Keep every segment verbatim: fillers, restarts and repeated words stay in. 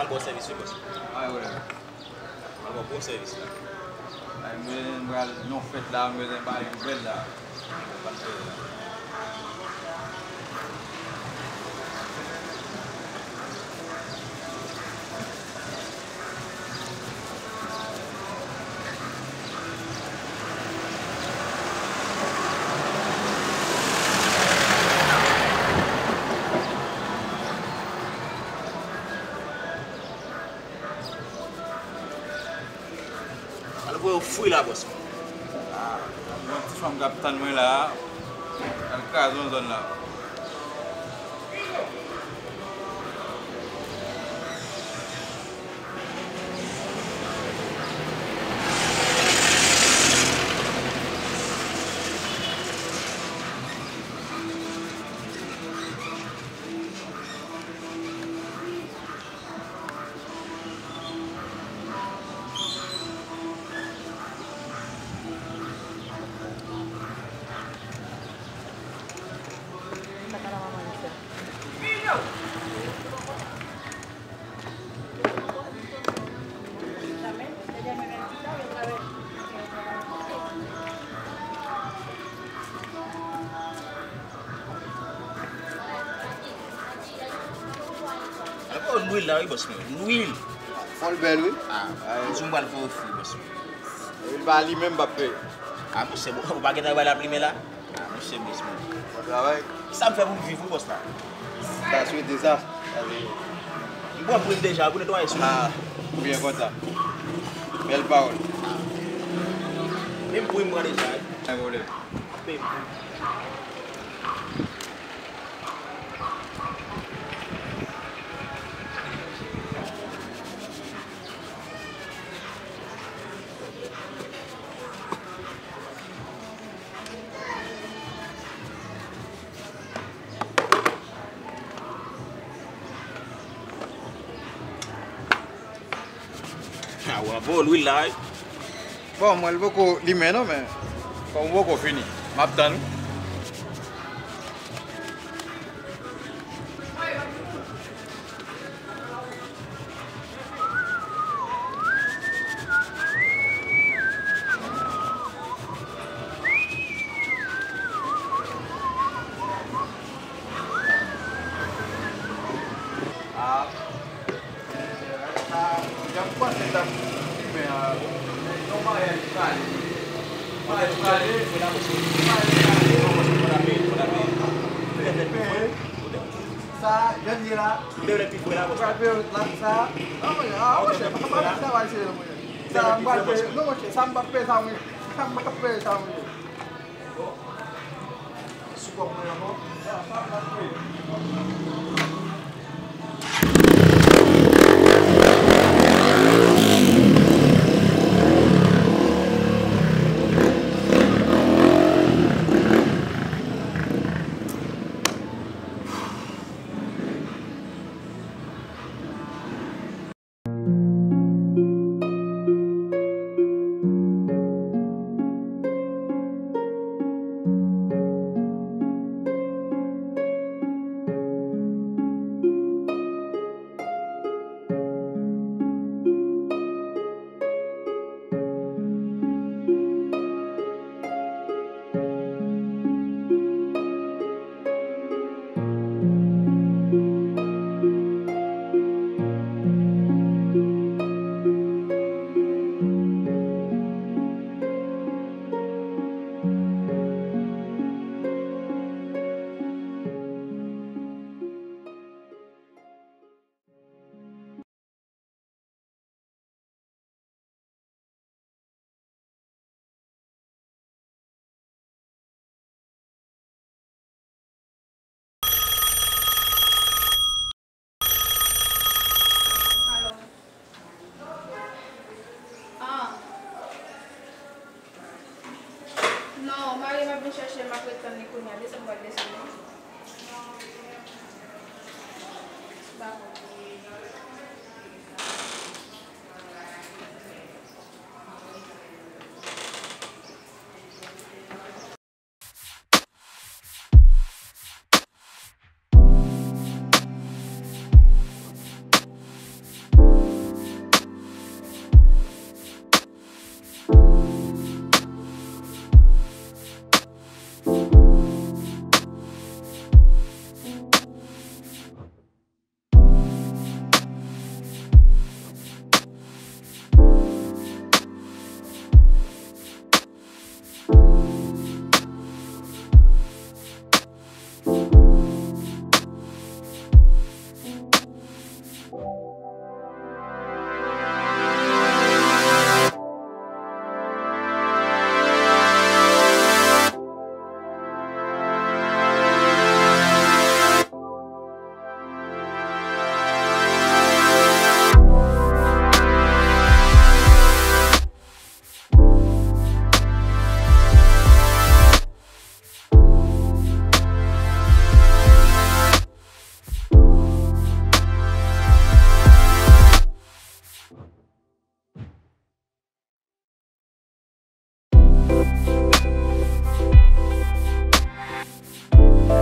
Bon sèvis wi, bòs. Ay, wè. Mwen bon, bon sèvis la. Ay, mwen pral nan fèt la, mwen bay yon bèl la. Al voye yon fri la, bòs mwen. Ah, gen yon ti fanm k ap tann mwen la. Al kraze yon zòn la. Apa lwil la wi, bòs mwen. Lwil. Fò l bèl wi. Ah, m di m pral fè w fri, bòs mwen. Lwil pa limen, m p ap peye. Ah, monchè, ou pa gentan wè l ap limen la? Ah, monchè, bòs mwen. Bon travay. Sa m fè pou m viv wi, bòs la. M ta swete sa. M pran pri m deja pou netwaye sou. Ah, ou byen kontan. Bèl pawòl. Menm pri m pran deja wi. Pa gen pwoblèm. Menm pri. Ah, w ap voye lwil la wi. Bon, mwen l poko limen non, men kòm ou poko fini, m ap tann ou. Ah. Sa, jan m panse sa pou limen an, yon maryaj prale. Maryaj prale, maryaj prale. Sa, jan l ye la. Pral peye la, sa. Ah, monchè, ah, monchè, pa, pa travay serye non, monchè. Sa, m pral peye, non, monchè, sa, m p ap peye sa, monchè. Sa, m p ap peye sa, monchè. Bon. Sou kòb mwen ankò. Alo. Ah. Non, mari m ap vin chèche m, m ap ret tann li kounye a. Desann, m pral desann, wi. Dakò. E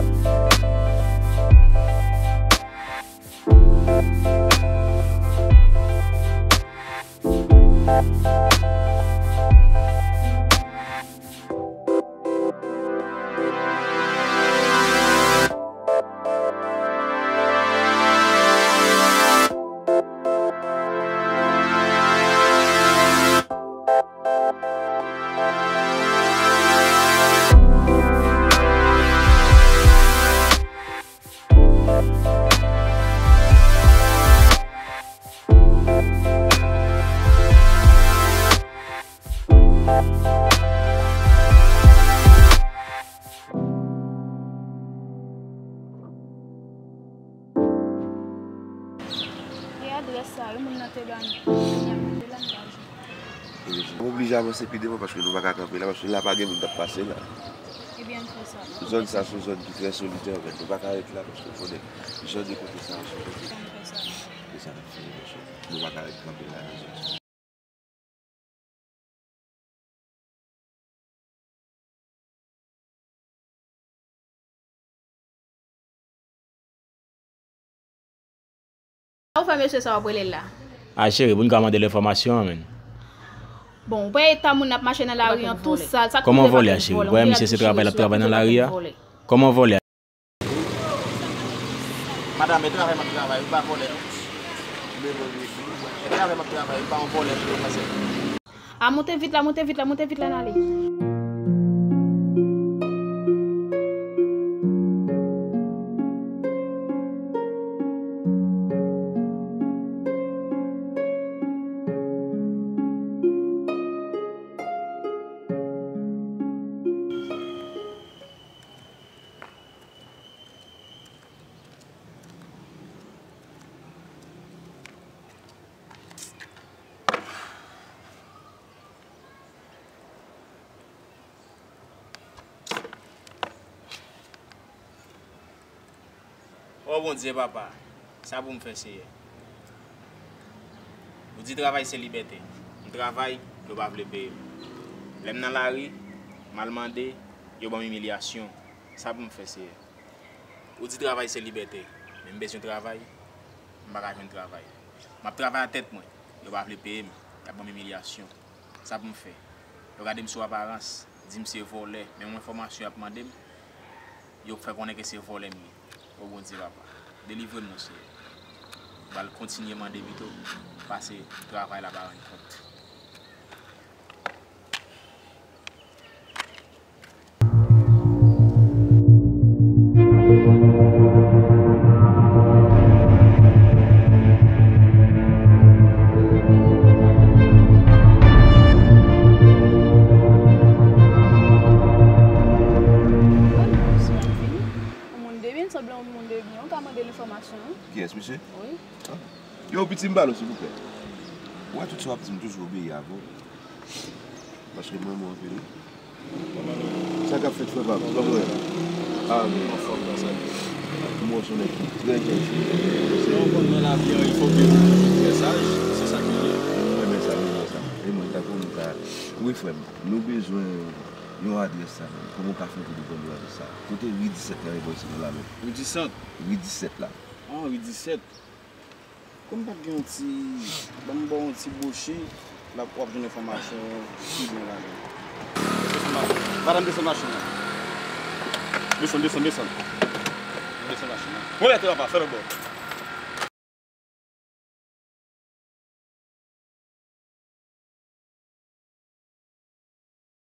adrès sa, yon moun nan te ban m, kounye a m te la m pa jwenn. M oblije avanse pi devan paske nou pa ka kanpe la, paske la pa gen moun k ap pase la. Ebyen, n fè sa. Zòn sa se yon zòn ki trè solitè, anfèt. Nou pa ka ret la paske w konnen jan de kote sa yo se kote. Ebyen, n fè sa. E sa n ap fè, mesye. Nou pa ka ret kanpe la nan zòn sa. Sa w fè mesye sa w ap rele l la? A cheri, pou n ka mande l enfòmasyon an, menn. Bon, ou pa eta moun ap mache nan lari an tou sal, sa k rive pa konn vòlè. Kòman vòlè a, cheri? Ou pa wè misye se travay l ap travay nan lari a? Kòman vòlè a? Madanm, e travay m ap travay, m pa vòlè non. E travay m ap travay, m pa yon vòlè, m pa yon vòlè. A, monte vit la, monte vit la, monte vit la, n ale. O Bondye, Papa, sa pou m fè, Seyè? Ou di travay se libète. M travay, yo pa vle peye m. Lè m nan lari, m al mande, yo ban m imilyasyon. Sa pou m fè, Seyè? Ou di travay se libète, men m bezwen travay, m pa ka jwenn travay. M ap travay a tèt mwen, yo pa vle peye m, y ap ban m imilyasyon. Sa pou m fè? Yo gade m sou aparans, di m se vòlè, men yon enfòmasyon y ap mande m, yo fè konnen ke se vòlè m ye. O Bondye, Papa, delivre m non, Seyè. M pral kontinye mande pito, pase travay la pa rann kont. Yon moun de byen, sanble yon moun de byen. Ou ka mande l enfòmasyon, wi. Kiyès, misye? Wi. Ah. Yo, piti, m pale w, silvouplè. Ou wè tout sa w ap di m toujou obeyi avè w. Paske m renmen w anpil, wi. Sa k ap fèt, frè pa m? Kòman w ye? Ah, wi. Anfòm, gras a Dye. M wè w se yon nèg ki trè janti. Bon, ou konn nan lavi a, il faut que ou trè saj, se sa ki ye. M renmen sa, m renmen sa. E mwen, tankou m ta, wi, frè m, nou bezwen yon adrès sa menm. Kòman w ka fè pou nou jwenn yon adrès sa? Kote ri disèt la, e bò isit nan la menm? Ri disèt? Ri disèt la. Ah, ri disèt. Kòm pa t gen yon ti, ban m ba w yon ti bwochi, l ap, w ap jwenn enfòmasyon pi byen ladan. Madanm, desann machin nan. Desann, desann, desann. Desann machin nan. Pran lè, papa, fè lòt bò.